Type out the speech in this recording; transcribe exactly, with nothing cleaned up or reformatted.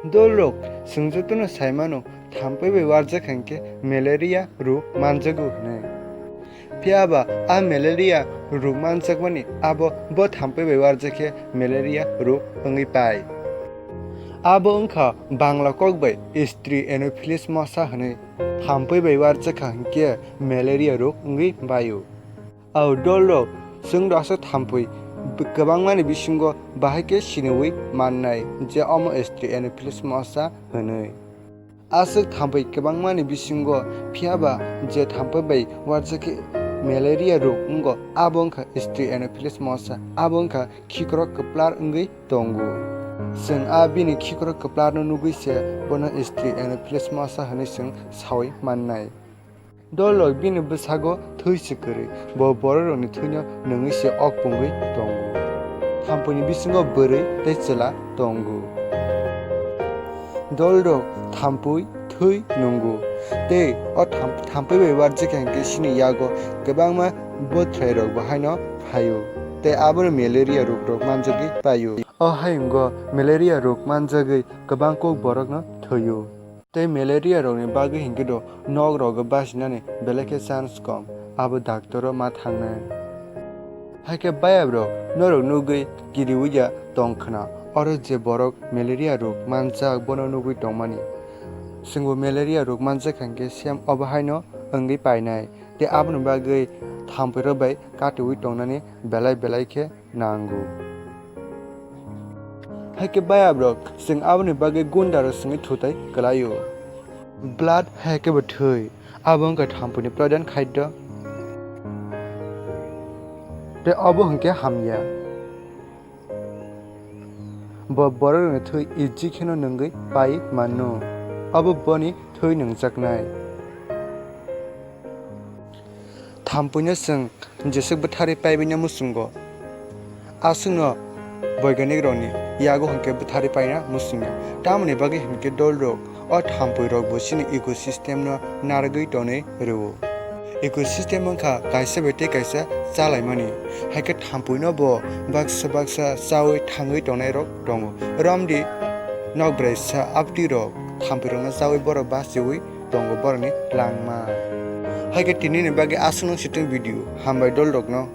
Dolrok, chwng jotono sai mano, thampui bai warjak hinkhe malaria rok manjago hwnwi. Phiya ba a malaria rok manjakmani abo bo thampui bai warjak khe malaria rok wngwi pai. Abo wngkha Bangla kok bai Stri Anopheles mosha hwnwi. Thampui bai warjakha hinkhe malaria rok wngwi baio. Au dolrok, chwng rasa thampui b-, kwbangmani bisingo bahai khe siniwi mannai je omo Stri Anopheles mosha hwnwi. Aswk thampui kwbangmani bisingo phiya ba je thampui bai warjakhe malaria rok wngo abo wngkha Stri Anopheles mosha, abo wngkha khikrok kwplar wngwi tongo. Chwng a bini khikrok kwplarno nugwi se bono Stri Anopheles mosha hwnwi chwng sawi mannai. Dolrok bini bwsago thwi se kwrwi, bo bororokni thwino nungwi se ok pungwi tongo. Thampuini bisingo bwrwi tei chwla tongo. Dolrok thampui thwi nungo. Tei o tham-, thampui bai warjak hinkhe chini yago kwbangma bwthwrairok bo haino phaio. Tei abono malaria rok rok manjagwi paio. O hayungo malaria rok manjagwi kwbang kok borokno thwio. Tei malaria rokni bagwi hinkhe do nok rogo bachinani belai khe chance kom, abo doctor o ma thangnai. Haikhe bayap rok norok nugwi kiriwi ya tong khna, oro je borok malaria rok manjak bono nugwi tongmani. Chwngbo malaria rok manjak hinkhe sem obo haino wngwi painai, tei aboni bagwi thampui rok bai katiwi tongnani belai belai khe nango. Haikhe bayap rok, chwng aboni bagwi gunda rok swngwi thutai kwlaio. Blood haikhe bo thwi, abo wngkha thampuini pradhan khadyo. Tei obo hinkhe hamya. Bo borok rokni thwi easy kheno nungwi pai mano. Obo boni thwi nungjaknai. Thampuino chwng jeswk bwtharwi paibaina muchungo. Aswkno boiganikrokni yago hinkhe bwtharwi paina muchungo. Tamoni bagwi hinkhe dolrok o thampui rokbo chini ecosystem no narwgwi tonwi rwo. Ecosystem wngkha kaisa bai tei kaisa chalaimani. Haikhe thampuino bo baksa baksa chawi thangwi tongnai rok tongo. Romdi nok braisa abtwi rok thampui rokno chawi borok bachiwi tongo borokni langma. Haikhe tinini bagwi aswkno situng video. Hambai dolrokno.